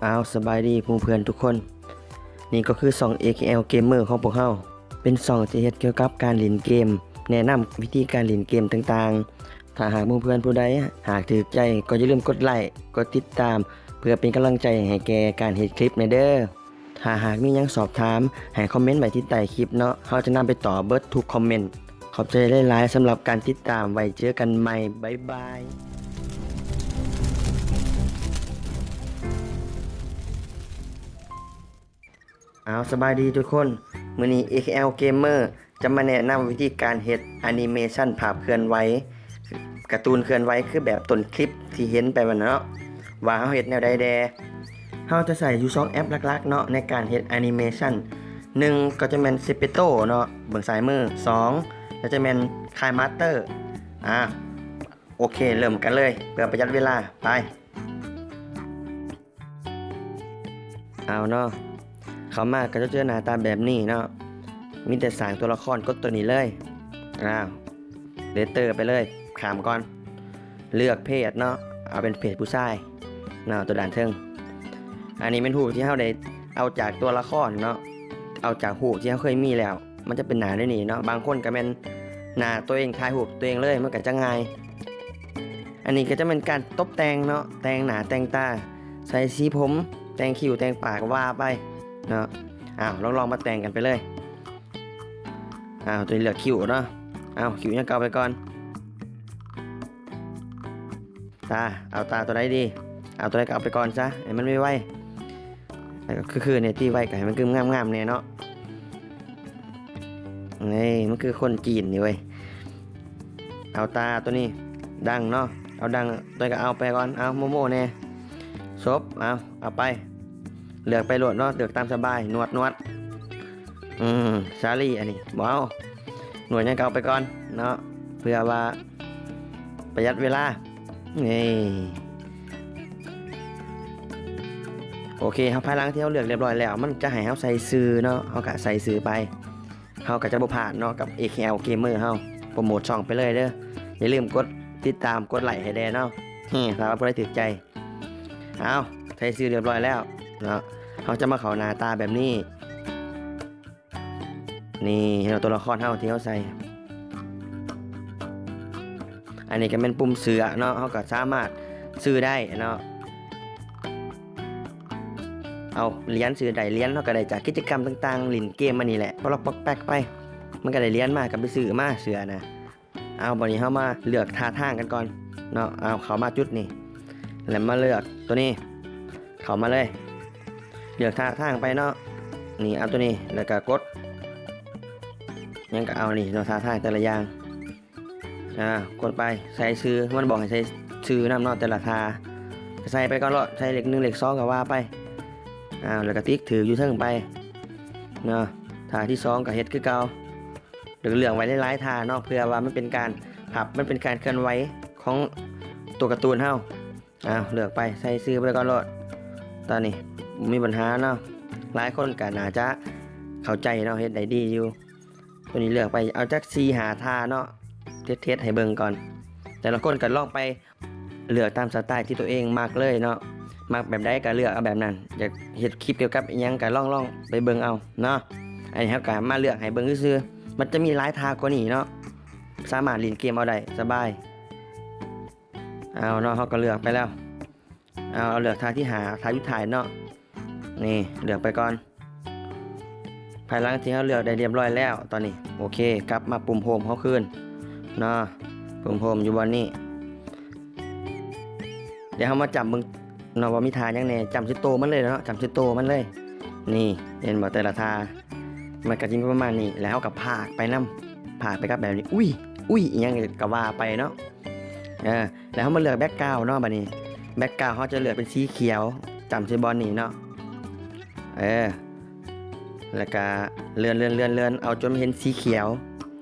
ອ້າວ ສະບາຍດີໝູ່ເພື່ອນທຸກຄົນ, ນີ້ກໍຄືຊ່ອງ ເອ ເຄ ແອລ Gamer ຂອງພວກເຮົາ, ເປັນຊ່ອງທີ່ເຮັດກ່ຽວກັບການຫຼິ້ນເກມ, ແນະນຳວິທີການຫຼິ້ນເກມຕ່າງໆ. ຖ້າຫາກໝູ່ເພື່ອນຜູ້ໃດຫາກຖືກໃຈ ກໍຢ່າລືມກົດໄລ້ ກົດຕິດຕາມ ເພື່ອເປັນກຳລັງໃຈໃຫ້ແກ່ການເຮັດຄລິບແດ່ເດີ້. ຖ້າຫາກມີຫຍັງສອບຖາມ ໃຫ້ຄອມເມັນໄວ້ທີ່ໃຕ້ຄລິບເນາະ, ເຮົາຈະນຳໄປຕອບເບິດທຸກຄອມເມັນ. ຂອບໃຈຫຼາຍໆສຳລັບການຕິດຕາມ, ໄວ້ເຈີກັນໃໝ່, ບາຍບາຍ. ອ້າວ ສະບາຍດີທຸກຄົນ, ມື້ນີ້ ເອ ເຄ ແອລ Gamer ຈະມາແນະນຳວິທີການເຮັດແອນິເມຊັນພາບເຄື່ອນໄຫວ ກາຕູນເຄື່ອນໄຫວ ຄືແບບຕົ້ນຄລິບທີ່ເຫັນໄປນັ້ນເນາະ ວ່າເຮົາເຮັດແນວໃດແດ່. ເຮົາຈະໃຊ້ຢູ່ສອງແອັບຫຼັກໆເນາະ ໃນການເຮັດແອນິເມຊັນ, ໜຶ່ງກໍຈະແມ່ນ Geppetto ເນາະ ເບື້ອງຊ້າຍມື, ສອງກໍຈະແມ່ນ KineMaster. ອາ ໂອເຄ ເລີ່ມກັນເລີຍ ເພື່ອປະຢັດເວລາ, ໄປ. ເອົາເນາະ ເຂົ້າມາກໍຈະເຈີໜ້າຕາແບບນີ້ເນາະ, ມີແຕ່ສ້າງຕົວລະຄອນ, ກົດຕົວນີ້ເລີຍ. ອ້າວ Layer ໄປເລີຍ, ຂ້າມກ່ອນ, ເລືອກເພດເນາະ, ເອົາເປັນເພດຜູ້ຊາຍເນາະ, ຕົວດ້ານເທິງ. ອັນນີ້ແມ່ນຮູບທີ່ເຮົາໄດ້ເອົາຈາກຕົວລະຄອນເນາະ, ເອົາຈາກຮູບທີ່ເຮົາເຄີຍມີແລ້ວ. ມັນຈະເປັນໜ້າແນວນີ້ເນາະ, ບາງຄົນກໍແມ່ນໜ້າຕົວເອງ, ຖ່າຍຮູບຕົວເອງເລີຍ, ມັນກໍຈະງ່າຍ. ອັນນີ້ກໍຈະແມ່ນການຕົບແຕ່ງເນາະ, ແຕ່ງໜ້າແຕ່ງຕາ, ໃສ່ສີຜົມ, ແຕ່ງຄິ້ວແຕ່ງປາກວ່າໄປເນາະ. ອ້າວ ລອງໆມາແຕ່ງກັນໄປເລີຍ. ອ້າວ ຕົວນີ້ເລືອກຄິ້ວເນາະ, ເອົາຄິ້ວຫຍັງກໍເອົາໄປກ່ອນ. ຕາ ເອົາຕາຕົວໃດດີ? ເອົາຕົວໃດກໍເອົາໄປກ່ອນຊະ ໃຫ້ມັນໄວໆ. ແລ້ວກໍຄືໆແດ່ຕິ, ໄວກໍໃຫ້ມັນງາມໆແດ່ເນາະ. ນີ້ມັນຄືຄົນຈີນນີ້ເວີຍ. ເອົາຕາຕົວນີ້ ດັງເນາະ, ເອົາດັງຕົວໃດກໍເອົາໄປກ່ອນ. ເອົາໂມໂມແດ່, ສົບ ເອົາ ເອົາໄປ. ເລືອກໄປໂລດເນາະ, ເລືອກຕາມສະບາຍ. ໜວດ ໜວດ ອືມ ສາລີ ອັນນີ້ບໍ່ເອົາ, ໜວດຫຍັງກໍເອົາໄປກ່ອນເນາະ ເພື່ອວ່າປະຢັດເວລາ. ນີ້ ໂອເຄ, ເຮົາ ພາຍຫຼັງທີ່ເຮົາເລືອກຮຽບຮ້ອຍແລ້ວ ມັນຈະໃຫ້ເຮົາໃສ່ຊື່ເນາະ, ເຮົາກໍໃສ່ຊື່ໄປ. ເຮົາກໍຈະບໍ່ພາດເນາະ ກັບ ເອ ເຄ ແອລ Gamer ເຮົາ. ໂປຣໂມດຊ່ອງໄປເລີຍເດີ້, ຢ່າລືມກົດຕິດຕາມ ກົດໄລ້ໃຫ້ແດ່ເນາະ ຖ້າວ່າຜູ້ໃດຖືກໃຈ. ເອົາ ໃສ່ຊື່ຮຽບຮ້ອຍແລ້ວເນາະ, ເຮົາຈະມາເຂົ້າໜ້າຕາແບບນີ້. ນີ້ ເຫັນບໍ່ ຕົວລະຄອນເຮົາທີ່ເຮົາໃສ່. ອັນນີ້ກໍແມ່ນປຸ່ມເສື້ອເນາະ, ເຮົາກໍສາມາດຊື້ໄດ້ເນາະ. ເອົາຫຼຽນຊື້ໄດ້, ຫຼຽນເຮົາກໍໄດ້ຈາກກິດຈະກຳຕ່າງໆ, ຫຼິ້ນເກມມານີ້ແຫຼະ ປະລັອກປອກແປັກໄປ, ມັນກໍໄດ້ຫຼຽນມາ ກໍໄປຊື້ມາເສື້ອນະ. ເອົາ ບັດນີ້ເຮົາມາເລືອກທ່າທາງກັນກ່ອນເນາະ. ເອົາ ເຂົ້າມາຈຸດນີ້ ແລ້ວມາເລືອກຕົວນີ້, ເຂົ້າມາເລີຍ, ເລືອກທ່າທາງໄປເນາະ. ນີ້ ເອົາຕົວນີ້ ແລ້ວກໍກົດ ຫຍັງກໍເອົານີ້ເນາະ, ທ່າທາງແຕ່ລະຢ່າງ. ອາ ກົດໄປ ໃສ່ຊື່, ມັນບອກໃຫ້ໃສ່ຊື່ນຳເນາະ, ແຕ່ລະທ່າໃສ່ໄປກ່ອນໂລດ, ໃສ່ເລກໜຶ່ງເລກສອງກໍວ່າໄປ. ອາ ແລ້ວກໍຕິກຖືກຢູ່ເທິງໄປເນາະ. ທ່າທີສອງກໍເຮັດຄືເກົ່າ. ເລືອກໄວ້ຫຼາຍໆທ່າເນາະ ເພື່ອວ່າມັນເປັນການພັບ ມັນເປັນການເຄື່ອນໄຫວຂອງຕົວກາຕູນເຮົາ. ອ້າວ ເລືອກໄປ ໃສ່ຊື່ໄປກ່ອນໂລດ. ຕອນນີ້ບໍ່ມີບັນຫາເນາະ, ຫຼາຍຄົນກໍໜ້າຈະເຂົ້າໃຈເນາະ, ເຮັດໄດ້ດີຢູ່. ຕົວນີ້ເລືອກໄປ ເອົາຈັກສີ່ຫ້າທ່າເນາະ, ເທດໆໃຫ້ເບິ່ງກ່ອນ. ແຕ່ລະຄົນກໍລອງໄປ ເລືອກຕາມສະໄຕທີ່ຕົວເອງມັກເລີຍເນາະ, ມັກແບບໃດກໍເລືອກເອົາແບບນັ້ນ, ຢາກເຮັດຄລິບກ່ຽວກັບອີ່ຫຍັງກໍລອງ ລອງໄປເບິ່ງເອົາເນາະ. ອັນນີ້ເຮົາກໍມາເລືອກໃຫ້ເບິ່ງຊື່ໆ, ມັນຈະມີຫຼາຍທ່າກວ່ານີ້ເນາະ, ສາມາດຫຼິ້ນເກມເອົາໄດ້ສະບາຍ. ເອົາເນາະ, ເຮົາກໍເລືອກໄປແລ້ວ. ເອົາ ເລືອກທ່າທີຫ້າ ທ່າສຸດທ້າຍເນາະ. ນີ້ ເລືອກໄປກ່ອນ. ພາຍຫຼັງທີ່ເຮົາເລືອກໄດ້ຮຽບຮ້ອຍແລ້ວ ຕອນນີ້ ໂອເຄ ກັບມາປຸ່ມໂຮມເຮົາຄືນເນາະ, ປຸ່ມໂຮມຢູ່ບ່ອນນີ້. ດຽວເຮົາມາຈ້ຳເບິ່ງເນາະ ວ່າມີທ່າຫຍັງແດ່, ຈ້ຳໃສ່ໂຕມັນເລີຍເນາະ, ຈ້ຳໃສ່ໂຕມັນເລີຍ. ນີ້ ເຫັນບໍ່ ແຕ່ລະທ່າ ມັນກໍຈະມີປະມານນີ້ ແລ້ວເຮົາກໍພາກໄປນຳ, ພາກໄປກັບແບບນີ້ ອຸ້ຍ ອຸ້ຍ ອີ່ຫຍັງກໍວ່າໄປເນາະ. ເອີ ແລ້ວເຮົາມາເລືອກ background ເນາະ, ບັດນີ້ background ເຮົາຈະເລືອກເປັນສີຂຽວ, ຈ້ຳໃສ່ບ່ອນນີ້ເນາະ. ເອີ ແລ້ວກະເລື່ອນໆໆໆ ເອົາຈົນເຫັນສີຂຽວ,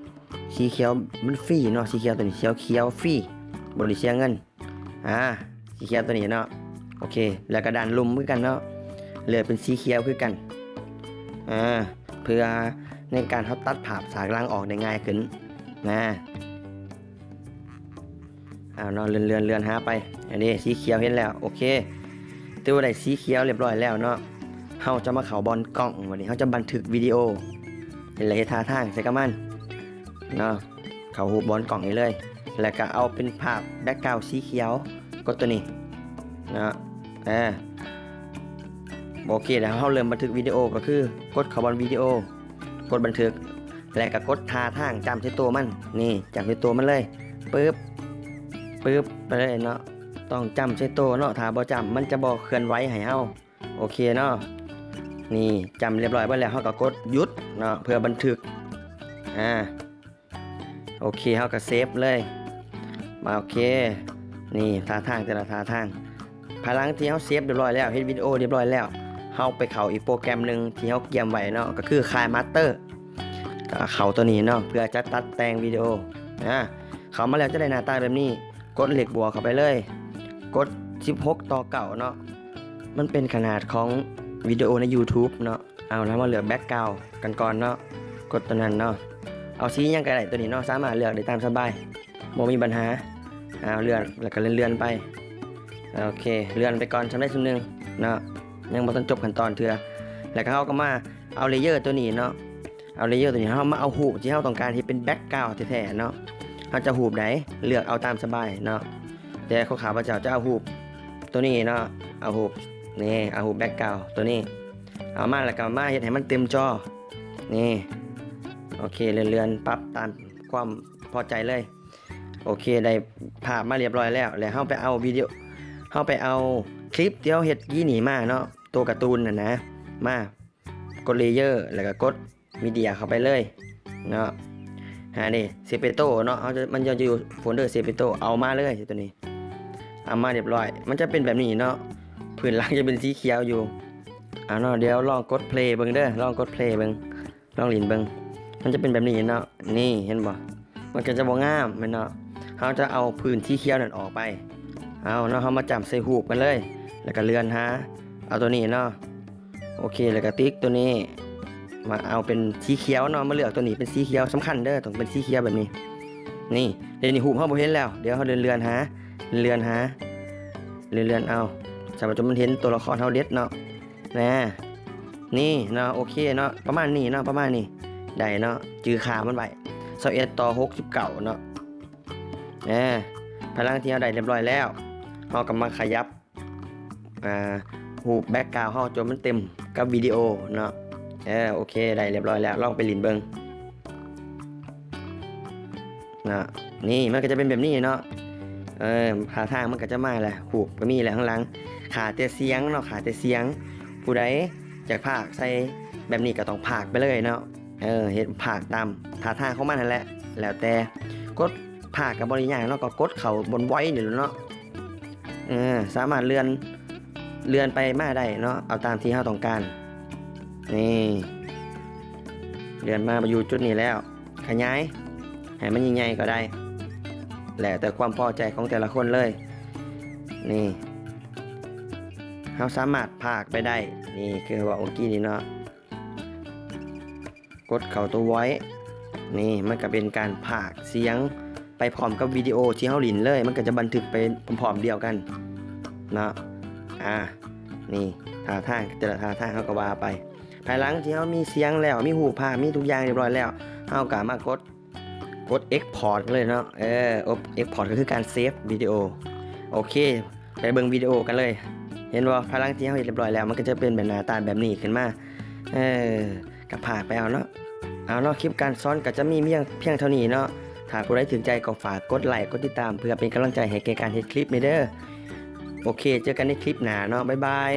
ສີຂຽວມັນຟຣີເນາະ, ສີຂຽວຕົວນີ້ ຂຽວໆຟຣີ ບໍ່ໄດ້ເສຍເງິນ. ອາ ສີຂຽວຕົວນີ້ເນາະ, ໂອເຄ. ແລ້ວກະດ້ານລຸ່ມຄືກັນເນາະ, ເລືອກເປັນສີຂຽວຄືກັນ. ອາ ເພື່ອໃນການເຮົາຕັດພາບສາກຫຼັງອອກໄດ້ງ່າຍຂຶ້ນນະ. ເອົາເນາະ ເລື່ອນໆໆຫາໄປ. ອັນນີ້ສີຂຽວເຫັນແລ້ວ ໂອເຄ. ແ ຖືວ່າໄດ້ສີຂຽວຮຽບຮ້ອຍແລ້ວເນາະ. ເຮົາຈະມາເຂົ້າບ່ອນກ້ອງ ບັດນີ້ເຮົາຈະບັນທຶກວິດີໂອ ເຮັດລະເຮັດທ່າທາງໃສ່ກັບມັນເນາະ. ເຂົ້າຮູບບ່ອນກ້ອງນີ້ເລີຍ ແລ້ວກໍເອົາເປັນພາບແບັກກຣາວສີຂຽວ ກົດໂຕນີ້ເນາະ. ເອີ ໂອເຄ ແລ້ວເຮົາເລີ່ມບັນທຶກວິດີໂອ ກໍຄືກົດເຂົ້າບ່ອນວິດີໂອ ກົດບັນທຶກ ແລ້ວກໍກົດທ່າທາງຈ້ຳໃສ່ໂຕມັນ. ນີ້ ຈ້ຳໃສ່ໂຕມັນເລີຍ ປຶບ ປຶບ ໄປເລີຍເນາະ. ຕ້ອງຈ້ຳໃສ່ໂຕເນາະ ຖ້າບໍ່ຈ້ຳມັນຈະບໍ່ເຄື່ອນໄຫວໃຫ້ເຮົາ. ໂອເຄເນາະ ນີ້ຈ້ຳຮຽບຮ້ອຍເບິດແລ້ວ ເຮົາກໍກົດຢຸດເນາະ ເພື່ອບັນທຶກ. ອາ ໂອເຄ ເຮົາກໍເຊບເລີຍ. ມາ ໂອເຄ ນີ້ທ່າທາງ ແຕ່ລະທ່າທາງ. ພາຍຫຼັງທີ່ເຮົາເຊບຮຽບຮ້ອຍແລ້ວ ເຮັດວິດີໂອຮຽບຮ້ອຍແລ້ວ ເຮົາໄປເຂົ້າອີກໂປຣແກຣມໜຶ່ງທີ່ເຮົາກຽມໄວ້ເນາະ ກໍຄື KineMaster ກໍເຂົ້າໂຕນີ້ເນາະ ເພື່ອຈະຕັດແຕ່ງວິດີໂອ. ອາ ເຂົ້າມາແລ້ວຈະໄດ້ໜ້າຕາແບບນີ້ ກົດເລກບວກເຂົ້າໄປເລີຍ ກົດສິບຫົກຕໍ່ເກົ້າເນາະ. ມັນເປັນຂະໜາດຂອງວິດີໂອໃນ YouTube ເນາະ. ເອົາ ເຮົາມາເລືອກແບັກກຣາວກັນກ່ອນເນາະ ກົດໂຕນັ້ນເນາະ. ເອົາສີຫຍັງກໍໄດ້ ໂຕນີ້ເນາະ ສາມາດເລືອກໄດ້ຕາມສະບາຍ ບໍ່ມີບັນຫາ. ເອົາ ເລື່ອນ ແລ້ວກໍເລື່ອນໆໄປ. ໂອເຄ ເລື່ອນໄປກ່ອນ ສ່ຳໃດສ່ຳໜຶ່ງເນາະ ຍັງບໍ່ທັນຈົບຂັ້ນຕອນເທື່ອ. ແລ້ວກໍເຮົາກໍມາເອົາ layer ໂຕນີ້ເນາະ ເອົາ layer ໂຕນີ້ ເຮົາມາເອົາຮູບທີ່ເຮົາຕ້ອງການເຮັດເປັນແບັກກຣາວແທ້ໆເນາະ. ເຮົາຈະຮູບໃດ ເລືອກເອົາຕາມສະບາຍເນາະ. ແຕ່ຂອງຂ້າພະເຈົ້າຈະເອົາຮູບໂຕນີ້ເນາະ ເອົາຮູບນີ້ ເອົາຮູບແບັກກຣາວໂຕນີ້ ເອົາມາ ແລ້ວກໍມາເຮັດໃຫ້ມັນເຕັມຈໍນີ້. ໂອເຄ ເລື່ອນໆ ປັບຕາມຄວາມພໍໃຈເລີຍ. ໂອເຄ ໄດ້ພາບມາຮຽບຮ້ອຍແລ້ວ ແລ້ວເຮົາໄປເອົາວິດີໂອ ເຮົາໄປເອົາຄລິບທີ່ເຮົາເຮັດກີ້ນີ້ມາເນາະ ໂຕກາຕູນນັ້ນນະ ມາ ກົດ layer ແລ້ວກໍກົດ media ເຂົ້າໄປເລີຍເນາະ. ຫາເດ້ Serpento ເນາະ ເຮົາຈະ ມັນຈະຢູ່ໂຟນເດີ Serpento ເອົາມາເລີຍໂຕນີ້ ເອົາມາຮຽບຮ້ອຍ ມັນຈະເປັນແບບນີ້ເນາະ ພື້ນຫຼັງຈະເປັນສີຂຽວຢູ່. ເອົາເນາະ ດຽວລອງກົດ play ເບິ່ງເດີ ລອງກົດ play ເບິ່ງ ລອງຫຼິ້ນເບິ່ງ ມັນຈະເປັນແບບນີ້ເນາະ. ນີ້ເຫັນບໍ່ ມັນກໍຈະບໍ່ງາມແມ່ນເນາະ. ເຮົາຈະເອົາພື້ນສີຂຽວນັ້ນອອກໄປ ເອົາເນາະ ເຮົາມາຈ້ຳໃສ່ຮູບກັນເລີຍ ແລ້ວກໍເລື່ອນຫາ ເອົາໂຕນີ້ເນາະ. ໂອເຄ ແລ້ວກໍຕິກໂຕນີ້ ມາເອົາເປັນສີຂຽວເນາະ ມາເລືອກໂຕນີ້ເປັນສີຂຽວ ສຳຄັນເດີ ຕ້ອງເປັນສີຂຽວແບບນີ້. ນີ້ ດຽວນີ້ຮູບເຮົາບໍ່ເຫັນແລ້ວ ດຽວເຮົາເລື່ອນໆຫາ ເລື່ອນໆຫາ ເລື່ອນໆເອົາ ສຳລັບຈົນມັນເຫັນໂຕລະຄອນເຮົາເດັດເນາະ. ນະ ນີ້ເນາະ ໂອເຄເນາະ ປະມານນີ້ເນາະ ປະມານນີ້ ໄດ້ເນາະ ຈື່ຄ່າມັນໄວ້ ຊາວເອັດຕໍ່ຫົກສິບເກົ້າເນາະ. ເອີ ພາຍຫຼັງທີ່ເຮົາໄດ້ຮຽບຮ້ອຍແລ້ວ ເຮົາກໍມາຂະຫຍັບ ອ່າ ຮູບແບັກກຣາວເຮົາຈົນມັນເຕັມກັບວິດີໂອເນາະ. ເອີ ໂອເຄ ໄດ້ຮຽບຮ້ອຍແລ້ວ ລອງໄປຫຼິ້ນເບິ່ງ. ເນາະ ນີ້ມັນກໍຈະເປັນແບບນີ້ເນາະ. ເອີ ທ່າທາງມັນກໍຈະມາແຫຼະ ຮູບກໍມີແຫຼະຂ້າງຫຼັງ. ຂາດແຕ່ສຽງເນາະ ຂາດແຕ່ສຽງ. ຜູ້ໃດຢາກພາກໃສ່ແບບນີ້ກໍຕ້ອງພາກໄປເລີຍເນາະ. ເອີ ເຮັດພາກຕາມທ່າທາງຂອງມັນຫັ້ນແຫຼະ ແລ້ວແຕ່. ກົດພາກກໍບໍ່ໄດ້ຍາກເນາະ ກໍກົດເຂົ້າບ່ອນໄວນີ້ແຫຼະເນາະ. ເອີ ສາມາດເລື່ອນ ເລື່ອນໄປມາໄດ້ເນາະ ເອົາຕາມທີ່ເຮົາຕ້ອງການ. ນີ້ ເລື່ອນມາຢູ່ຈຸດນີ້ແລ້ວ ຂະຫຍາຍໃຫ້ມັນໃຫຍ່ໆກໍໄດ້ ແລ້ວແຕ່ຄວາມພໍໃຈຂອງແຕ່ລະຄົນເລີຍ. ນີ້ ເຮົາສາມາດພາກໄປໄດ້ ນີ້ຄືເວົ້າເມື່ອກີ້ນີ້ເນາະ. ກົດເຂົ້າຕົວ voice ນີ້ ມັນກະເປັນການພາກສຽງໄປພ້ອມກັບວິດີໂອທີ່ເຮົາຫຼິ້ນເລີຍ ມັນກະຈະບັນທຶກໄປພ້ອມໆດຽວກັນເນາະ. ອາ ນີ້ ທ່າທາງ ແຕ່ລະທ່າທາງເຮົາກະວ່າໄປ. ພາຍຫຼັງທີ່ເຮົາມີສຽງແລ້ວ ມີຮູບພາບ ມີທຸກຢ່າງຮຽບຮ້ອຍແລ້ວ ເຮົາກະມາກົດ ກົດ export ເລີຍເນາະ. ເອີ export ກໍຄືການ save ວິດີໂອ. ໂອເຄ ໄປເບິ່ງວິດີໂອກັນເລີຍ. ເຫັນບໍ່? ພາຍຫຼັງທີ່ເຮົາເຮັດຮຽບຮ້ອຍແລ້ວ ມັນກໍຈະເປັນແບບໜ້າຕາແບບນີ້ຂຶ້ນມາ. ເອີ ກໍພາກໄປເອົາເນາະ. ເອົາເນາະ ຄລິບການສອນກໍຈະມີພຽງ ພຽງເທົ່ານີ້ເນາະ. ຖ້າຜູ້ໃດຖືກໃຈກໍຝາກກົດໄລ ກົດຕິດຕາມ ເພື່ອເປັນກຳລັງໃຈໃຫ້ແກ່ການເຮັດຄລິບແດ່ເດີ. ໂອເຄ ເຈີກັນໃນຄລິບໜ້າເນາະ. ບາຍບາຍ.